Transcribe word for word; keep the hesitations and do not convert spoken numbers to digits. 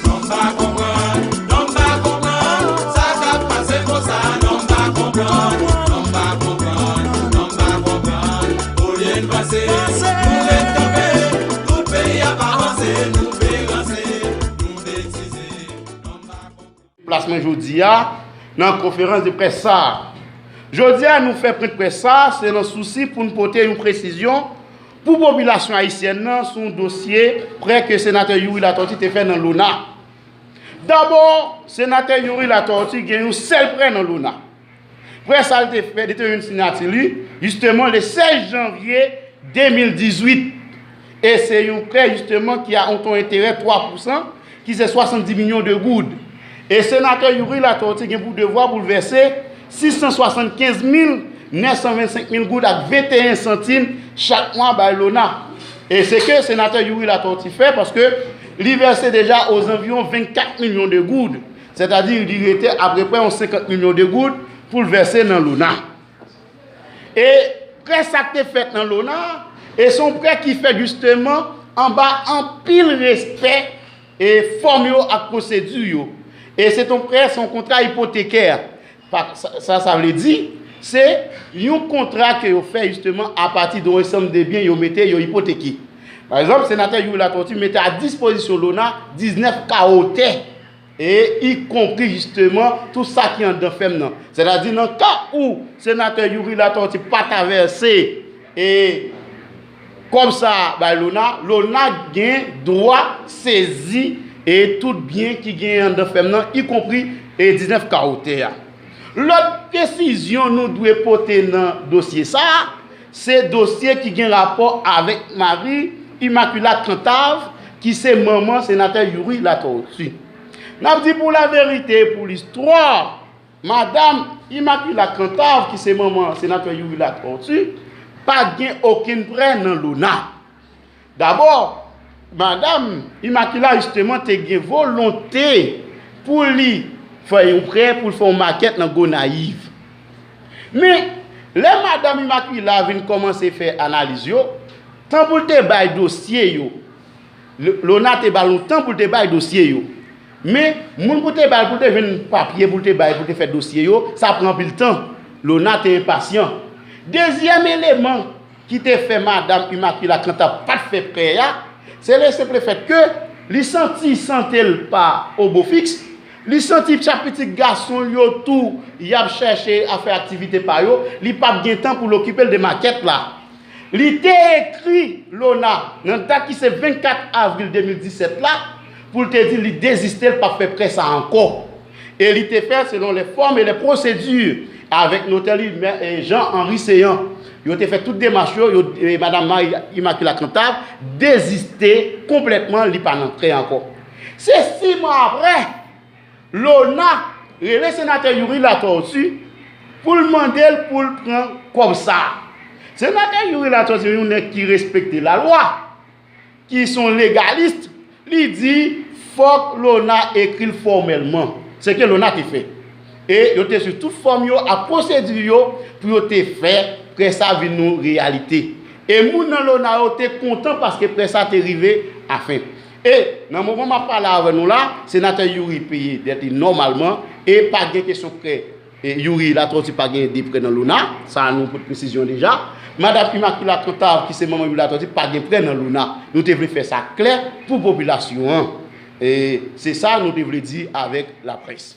Non, m pa konprann, non, m pa konprann sa k ap pase konsa. Non, m pa konprann, non, m pa konprann, non, m pa konprann. Olye n panse, nou ret kanpe. Tout peyi a pa vanse, nou vle ranse, nou vle sizi. Non, m pa konprann. Plas mwen jodi a nan konferans de près sa a. Jodi a, nou fè pwent près sa a, se nan sousi pou n pote yon presizyon pou popilasyon ayisyèn nan sou yon dosye prè ke senatè Youri Latortue te fè nan lona. Dabò, senatè Youri Latortue gen yon sèl prè nan lona. Prè sa a, li te fè, li te jwenn siyati li, jisteman, le sèz janvye de mil dizuit. E se yon prè, jisteman, ki a yon to enterè twa pousan, ki se swasanndis milyon de goud. E senatè Youri Latortue gen pou devwa pou l vèse sis san swasannkenz mil nèf san vennsenk mil goud ak venteyen santim chak mwa bay lona. E se ke senatè Youri Latortue fè, paske li vèse deja ozanviwon vennkat milyon de goud. Sètadi, li rete apeprè yon senkant milyon de goud pou l vèse nan lona. E prè sa k te fèt nan lona, e se yon prè ki fèt jisteman anba anpil respè e fòm yo ak pwosedi yo. E se t on prè, se yon kontra ipotekè. Pa, sa, sa, sa vle di, se yon kontra ke yo fè jisteman apati de yon ansanm de byen yo mete, yo ipoteke. Pa egzanp, senatè Youri Latortue mete a dispozisyon lona diznèf kawo tè, e ikonpri jisteman tout sa ki anndan fèm nan. Sètadi, nan ka ou senatè Youri Latortue pa ta vèse e kòb sa a bay lona, lona gen dwa sezi e tout byen ki genyen anndan fèm nan, ikonpri e diznèf kawo tè a. Lòt presizyon nou dwe pote nan dosye sa a, se dosye ki gen rapò avèk mari Immaculate Cantave, ki se manman senatè Youri Latortue. N ap di pou laverite, pou listwa, madanm Immaculate Cantave, ki se manman senatè Youri Latortue, pa gen okenn prè nan lona. Dabò, madanm Immaculate, jisteman, te gen volonte pou li fè yon prè, pou l fè yon makèt nan Gonayiv. Men, lè madanm Immaculate vin kòmanse fè analiz yo, tan pou l te bay dosye yo, L-, lona te ba l yon tan pou l te bay dosye yo. Men, moun pou te ba l, pou l te jwenn papye, pou l te bay, pou l te fè dosye yo, sa pran anpil tan. Lona te enpasyan. Dezyèm eleman ki te fè madanm Immaculate Cantave pa t fè prè a, se le senp fèt ke li santi sante l pa obofiks, li santi chak pitit gason l yo tou, y ap chèche a fè aktivite pa yo, li p ap gen tan pou l okipe l de makèt la. Li te ekri lona nan dat ki se vennkat avril de mil disèt la, pou l te di li deziste, l p ap fè prè sa ankò. E li te fè selon les formes et les procédures avèk notè li, mè, e, Jean Henry Céant. Yo te fè tout demach yo, yo, e, madanm Marie Immaculate Cantave deziste konplètman, li pa nan prè ankò. Se sis mwa aprè, lona rele senatè Youri Latortue pou l mande l pou l pran kòb sa a. Senatè Youri Latortue, yon nèg ki respekte lalwa, ki se yon legalis, li di fòk lona ekri l fòmèlman. Se ke lona te fè. E yo te swiv tout fòm yo ak pwosedi yo pou yo te fè prè sa vin yon reyalite. E moun nan lona yo te kontan paske prè sa te rive a fen. E nan moman m ap pale avè nou la, senatè Youri peye dèt li nòmalman e pa gen kesyon prè. E Youri Latortue pa gen de prè nan lona, sa nou pote presizyon deja. Madanm Immaculate Cantave, ki se manman Youri Latortue, pa gen prè nan lona. Nou te vle fè sa klè pou popilasyon an. E se sa nou te vle di avèk laprès.